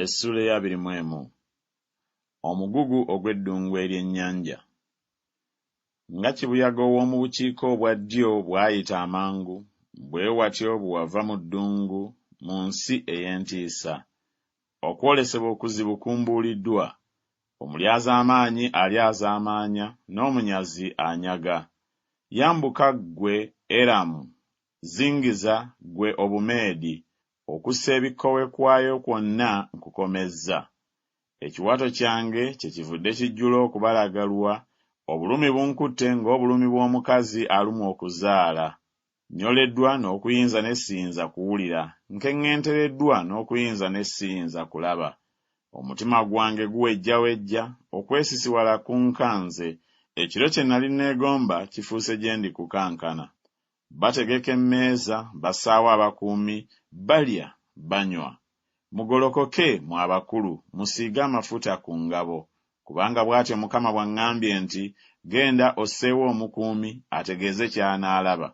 Essuula ey'abiri mu emu. Omugugu ogw'eddungu ery'ennyanja. Nga kibuyaga ow'omu bukiika obwa ddyo bw'ayita amangu, bwe watyo bwe wava mu ddungu, mu nsi ey'entiisa. Okwolesebwa okuzibu kumbuuliddwa. Omulyazaamaanyi alyazaamaanya, n'omunyazi anyaga. Yambuka ggwe Eramu, zingiza, ggwe Obumeedi, okussa ebikkowe kwayo kwonna nkukomezza. Ekiwato kyange kyekivudde kijjula okubalagalwa, obulumi bunkutte ng'obulumi bw'omukazi alumwa okuzaala. Nnyoleddwa n'okuyinza ne siyinza kuwulira, nkeŋŋentereddwa n'okuyinza ne siyinza kulaba. Omutima gwange guwejjawejja, okwesisiwala kunkanze, ekiro kye nali neegomba kifuuse gye ndi kukankana. Bategeka emmeeza, bassaawo abakuumi, balya, banywa. Mugolokoke, mmwe abakulu, musiige amafuta ku ngabo. Kubanga bw'atyo Mukama bw'aŋŋambye nti, Genda osseewo omukuumi, ategeeze ky'anaalaba.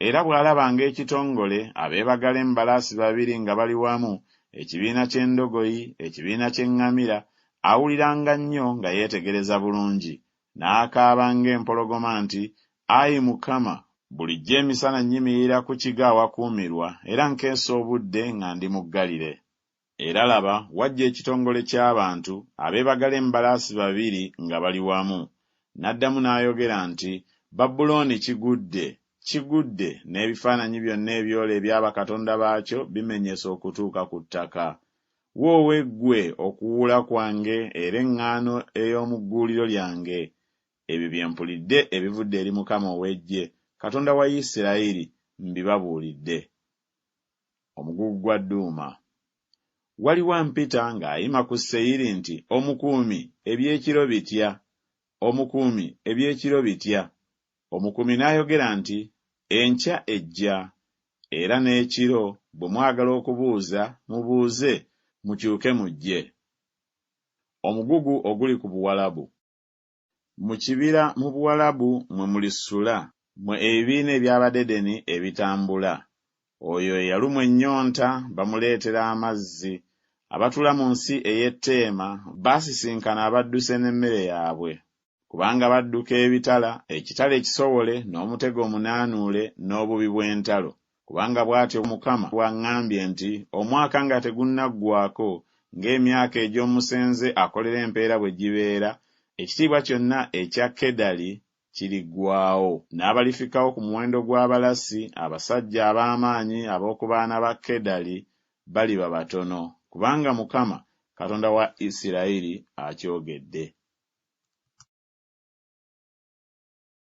Era bw'alabanga ekitongole, abeebagala embalaasi babiri nga bali wamu, ekibiina ky'endogoyi, ekibiina ky'eŋŋamira, awuliranga nnyo nga yeetegereza bulungi, n'akaaba ng'empologoma nti, Ayi Mukama, Bulijjo emisana nnyimirira ku kigo awakuumirwa, era nkeesa obudde nga ndi muggalire. Era laba, wajja ekitongole ky'abantu, abeebagala embalaasi babiri nga bali wamu. N'addamu n'ayogera nti Babulooni kigudde, kigudde, n'ebifaananyi byonna ebyole ebya bakatonda baakyo bimenyese okutuuka ku ttaka. Woowe ggwe okuwuula kwange era eŋŋaano ey'omu gguuliro lyange! Ebyo bye mpulidde ebivudde eri Mukama ow'eggye, Katonda wa Isirayiri, mbibabuulidde. Omugugu gwa Duuma. Waliwo ampita ng'ayima ku Seyiri nti, Omukuumi, eby'ekiro bitya? Omukuumi, eby'ekiro bitya? Omukuumi n'ayogera nti, Enkya ejja, era n'ekiro, bwe mwagala okubuuza, mubuuze, mukyuke mujje. Omugugu oguli ku Buwalabu. Mu kibira mu Buwalabu mwe mulisula, mmwe ebibiina eby'Abadedeni ebitambula. Oyo eyalumwa ennyonta bamuleetera amazzi. Abatuula mu nsi ey'e Teema basisinkana abadduse n'emmere yaabwe. Kubanga badduka ebitala, ekitala ekisowole, n'omutego omunaanuule, n'obubi bw'entalo. Kubanga bw'atyo Mukama bw'aŋŋambye nti, Omwaka nga tegunnaggwaako, ng'emyaka egy'omusenze akolera empeera bwe gibeera, ekitiibwa kyonna ekya Kedali kiriggwaawo. N'abalifikkawo ku muwendo gw'abalasi, abasajja ab'amaanyi ab'oku baana ba Kedali baliba batono, kubanga Mukama, Katonda wa Isiraeri akyogedde.